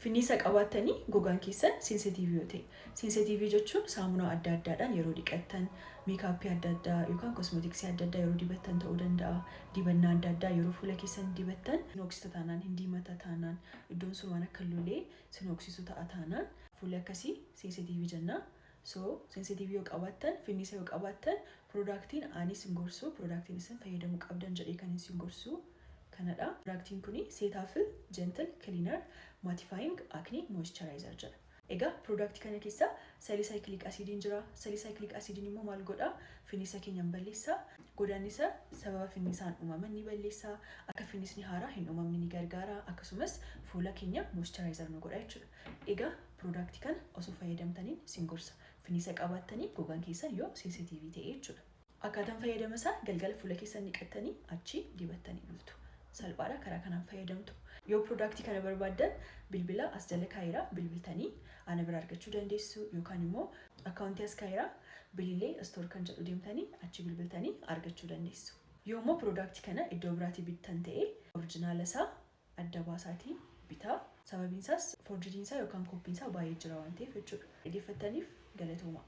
Finniisa qabaattanii gogaan keessan sensitiivii yoo ta'e. Sensitiivii jechuun saamunaa adda addaadhaan yeroo dhiqattan, meekaappii adda addaa yookaan kosmeetiksii adda addaa yeroo dibattan ta'uu danda'a. Dibannaa adda addaa yeroo fuula keessan dibattan hinoksita taanaan, hin diimata taanaan, iddoon sun waan akka lolee sin hoksisu ta'a taanaan, fuulli akkasii sensitiivii jenna. So sensitiivii yoo qabaattan, finniisa yoo qabaattan, piroodaaktiin ani isin gorsu, piroodaaktiin isin fayyadamuu qabdan jedhee kan isin gorsu kanadha. Piroodaaktiin kuni Cetaphil Gentle Cleaner Mattifying Acne Moisturizer jedha. Egaa piroodaaktii kana keessa salicylic acidiin jira. Salicylic acidiin immoo maal godhaa? Finniisa keenya hin balleessa. Godaannisa sababa finniisaan uumaman ni balleessa. Akka finniisni haaraa hin uumamne ni gargaara. Akkasumas fuula keenya moisturizer nu godha jechuudha. Egaa piroodaaktii kana osoo fayyadamtaniin isin gorsa. Finniisa qabaattanii gogaan keessan yoo sensitiivii ta'e jechuudha. Akkaataan fayyadama isaa galgala fuula keessan dhiqattanii achi dibattanii bultu. Salphaadha, karaa kanaan fayyadamtu. Yoo piroodaaktii kana barbaaddan bilbila as jala kaa'eera, bilbiltanii ana bira argachuu dandeessu, yookaan immoo akkaawuntii as kaa'eera, Bililee Store kan jedhu deemtanii achi bilbiltanii argachuu dandeessu. Yoo immoo piroodaaktii kana iddoo biraatii bittan ta'e, orjinaala isaa adda baasaatii bitaa. Sababiin isaas forjidiin isaa yookaan kooppiin isaa baay'ee jira waan ta'eef jechuudha. Dhaggeeffattaniif galatooma.